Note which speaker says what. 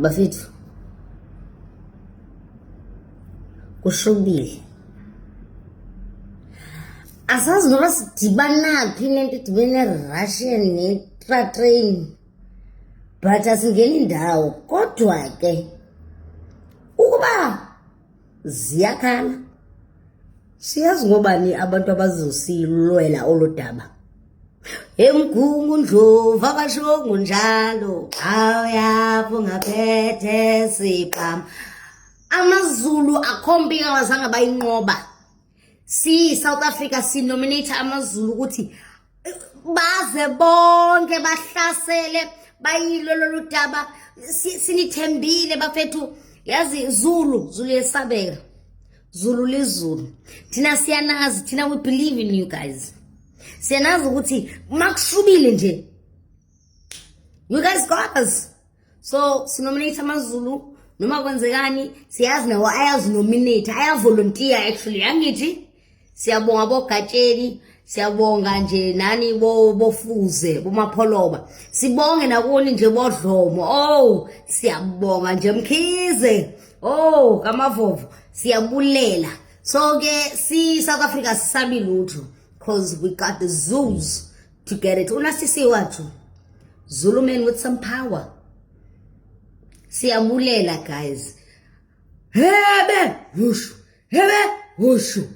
Speaker 1: Bafethu, kushubile. Asazi noba sidibanaphi nento idibene neRussian netratrain, but asingeni ndawo. Kodwa ke ukuba ziyakhala, siyazi ngobani abantu abazosilwela olu daba. Emgungu ndlovu abashongo njalo, awuyapho ngaphethe sibhamu. AmaZulu akhombi abazange bayinqoba. Si South Africa si nominate amaZulu ukuthi baze bonke bahlasele bayilwe lolu daba. Sinithembile bafethu, yazi Zulu, Zulu yesabeka. Zulu lizulu. Thina siyanazi, thina we believe in you guys. Siyanazi ukuthi makushubile nje, you guys got us. So sinominate amaZulu noma kwenzekani, siyazi nawo ayazinominate, ayavolunteer actually. Angithi siyabonga boGatsheni, siyabonga nje nani bofuze boMapholoba, sibonge nakuni nje boDlomo. Oh, siyabonga nje Mkhize, oh kaMavovo, siyabulela. So ke si South Africa sisabi lutho because we got the Zulus to get it. Unasisi wathu Zulu man with some power. Siyabulela guys. Hebe hushu, hebe hushu.